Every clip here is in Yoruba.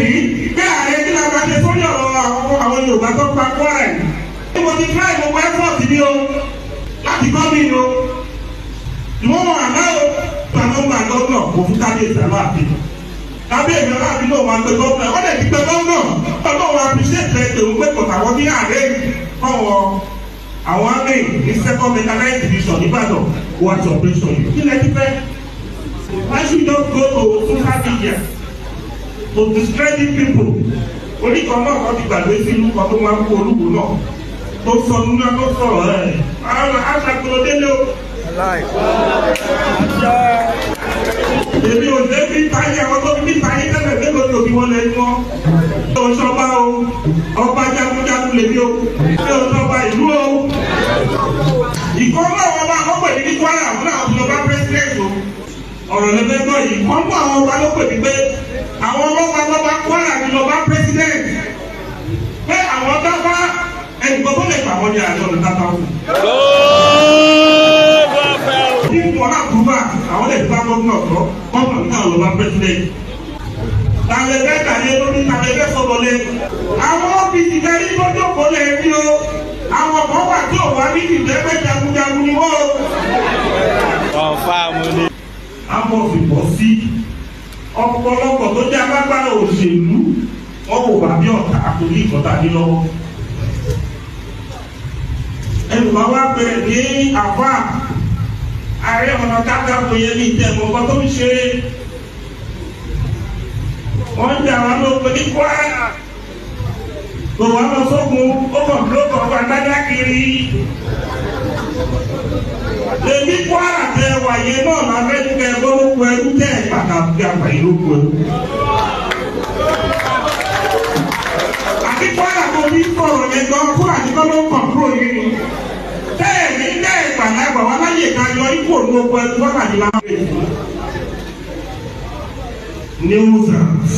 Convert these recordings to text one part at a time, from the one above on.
mí pé ààrẹ kí la máa ṣe sórí ọ̀rọ̀ àwọn Yorùbá tó pa Kwara yìí. Mo ti try gbogbo effort mi o láti kọ́ mi o. Ìwọ́n wọn àná o gba nọ́mbà gómìnà kò fún kábíyèsí Aláàfin. Kábíyèsí Aláàfin náà máa gbé gómìnà wọ́n lè ti gbé gómìnà ọlọ́run appreciate rẹ̀ tòun pé kò tàwọn ní ààrẹ kọ́wọ́ àwọn army ní second mechanized division nìbàdàn wà tí operation yìí. Kí lẹ ti fẹ́? Why should you just go to social media to discredit people? Oníkan náà kan ti gbàgbé sí ìlú kan tó máa ń kó olúwo náà tó sọ nínú ẹ tó sọ̀rọ̀ ẹ̀ aṣàkóso délé o. Èmi ò lé bí táyé àwọn tó fi bí táyé tẹ́lẹ̀ mélòó ni òbí wọn lè mọ́. Ṣé o ṣọba o? Ọba jagunjagun lèmi o. Ṣé o ṣọba ìlú o? Ìkọ́ náà wọn bá wọ́n pè mí ní Kwara fún àwọn tó lọ bá president o. Ọ̀rọ̀ lẹ́fẹ̀ẹ́ gbọ́ yìí. Wọ́n mú àwọn ọba ló pè mí pé àwọn ọlọ́ba lọ́ba Kwara ni lọ bá president. Pé àwọn dábàá ẹnìkan tó lè gbà wọ́n ní àjọ ọ̀nà kakanfò. Ní wọn àbúrò àwọn lè bá gómìnà sọ gómìnà náà lọ bá president. Tàlẹ́fẹ́ tàlẹ́ lórí tàlẹ́fẹ́ sọ̀rọ̀ lẹ. Àwọn ọ́fíìsì kẹrí lọ́jọ́ kò lè rí o. Àwọn kan wà tí ò wá ní ìdẹ́gbẹ́ jagunjagun ni wọ́n o. Confirm ni. Amọ̀fìbọ̀ sí ọ̀pọ̀lọpọ̀ tó jẹ́ alágbára òṣèlú wọn kò wà bí ọ̀tá àtòrí ìkọ́ta ní lọ́wọ́. Ẹnìkan wá bẹ̀rẹ̀ ní àfà Ààrẹ Ọ̀nà Kakanfò yẹn ní ìtẹ̀mọ̀ nǹkan tó ń ṣe. Wọ́n ń jà wá lóko ní Kwara. Kò wá lọ sógun, ó kàn dúró kàn fún agbádá kiri. Èmi Kwara tẹ wàyé náà la fẹ́ ní kẹ́ bọ́ lóko ẹrú tẹ́ ẹ̀ pàtàkì àgbà yìí lóko ẹrú. Àti Kwara tó ní sọ̀rọ̀ yẹn gan Fúlàní kọ́ ló ń kọ̀ǹtúrò yìí ni. Bẹ́ẹ̀ ni bẹ́ẹ̀ gbàlagbà wà láyè ká yọ ikú òun oko ẹrú wákàtí láwọn èèyàn. Nuisance.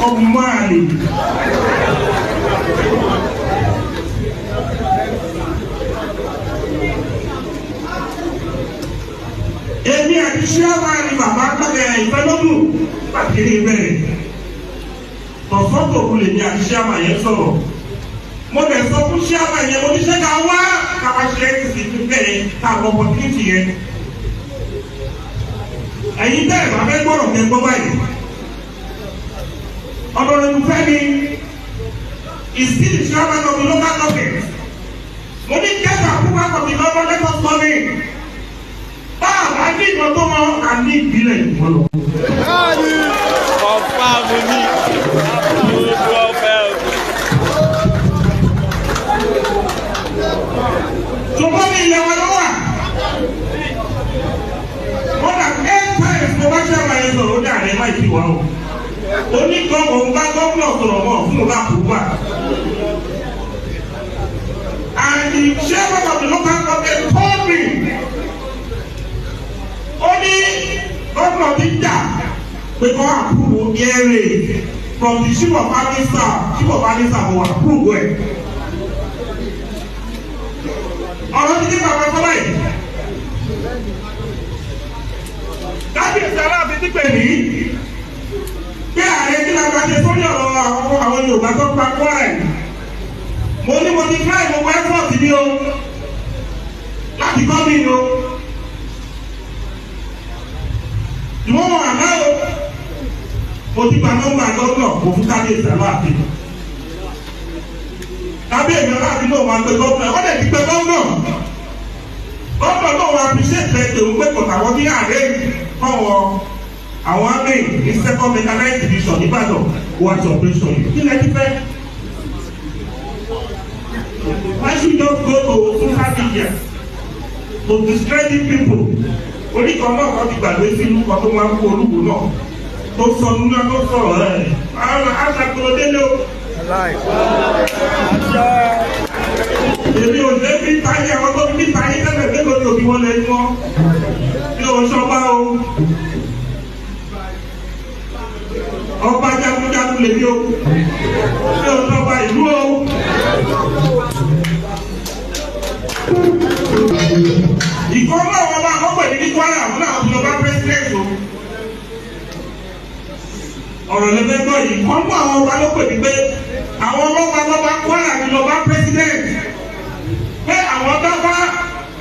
Ọmọ àlè. Èmi àti ṣíàmà ni bàbá gbàgbé ìfẹ́lọ́dún pàkiri bẹ̀rẹ̀. Tọ̀sán tòru lèmi àti ṣíàmà yẹn sọ̀rọ̀. Mo lè sọ fún ṣíàmà yẹn, mo ní ṣé ká wá káwá ṣe é ti sì fi bẹ́ẹ̀ ká lọ opportunity yẹn. Ẹ̀yin tẹ́ ẹ̀ bá fẹ́ gbọ́rọ̀ kẹ́ gbọ́ báyìí. Ọ̀dọ̀rẹ̀mú Fẹ́mi is still the chairman of the local government. Mo ní get approval from the government, let us come in. Bá a bá ní ìgbọ́n tó mọ àní ìbílẹ̀ ìwọ́n lọ. Confirm ni. Gbogbo ọ̀fẹ́ o. Ṣùgbọ́n ní ilẹ̀ wa ló wà. More than 8 times mo bá chairman yẹn sọ̀rọ̀ ó ní ààrẹ má ìfi wá o. Oníkan òun bá gómìnà sọ̀rọ̀ mọ́ fún òun àpòwà. And the chairman of the local government told me. Ó ní gómìnà ti jà pé kọ́ approve air raid from the chief of army staff. Chief of army staff will approve ẹ̀. Ọ̀rọ̀ ti dé bàbá sọ́lá yìí. Kábíyèsí Aláàfin ti pè mí pé ààrẹ kí la máa ṣe sórí ọ̀rọ̀ àwọn Yorùbá tó pa Kwara yìí. Mo ní mo ti try gbogbo effort mi o láti kọ́ mi o. Ìwọ́n wọn àná o. Mo ti gba nọ́mbà gómìnà kò fún kábíyèsí Aláàfin. Kábíyèsí Aláàfin náà máa gbé gómìnà wọ́n lè ti gbé gómìnà. Gómìnà náà wà appreciate rẹ̀ tòun pé kò tàwọn ní ààrẹ kọ́wọ́ àwọn army ní second mechanized division nìbàdàn wà tí operation yìí. Kí lẹ ti fẹ́? Why should you just go to social media to discredit people? Oníkan náà kan ti gbàgbé sí ìlú kan tó máa ń kó olúwo náà tó sọ nínú ẹ tó sọ̀rọ̀ ẹ̀ aṣàkóso délé o. Èmi ò lé bí táyé àwọn tó fi bí táyé tẹ́lẹ̀ mélòó ni òbí wọn lè mọ́. Mi ò ṣọba o. Ọba jagunjagun lèmi o. Mi ò ṣọba ìlú o. Ìkọ́ náà wọn bá wọ́n Ọ̀rọ̀ lẹ́fẹ́ gbọ́ yìí, wọ́n mú àwọn ọba ló pè mí pé àwọn ọlọ́ba lọ́ba Kwara ni lọ́ba president pé àwọn dábàá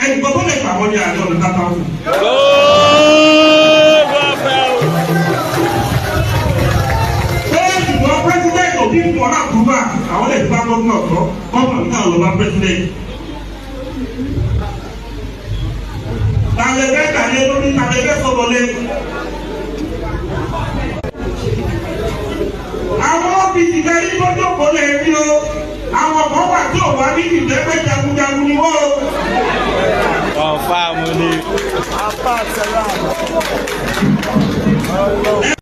ẹnìkan tó lè gbà wọ́n ní àjọ ní dábàá fún. Gbogbo ọ̀fẹ́ o. Pé ṣùgbọ́n president òbí fún ọ náà kúrúbà àwọn lè bá gómìnà sọ, gómìnà náà lọ́ba president. Tàlẹ́fẹ́ tàlẹ́ lórí tàlẹ́fẹ́ sọ̀rọ̀ lé. Àwọn ọ́fíìsì kẹrí tó jókòó lè rí o, àwọn kan wà tí ò wá ní ìdẹ́gbẹ́ jagunjagun ni wọ́n o. Confirm ni.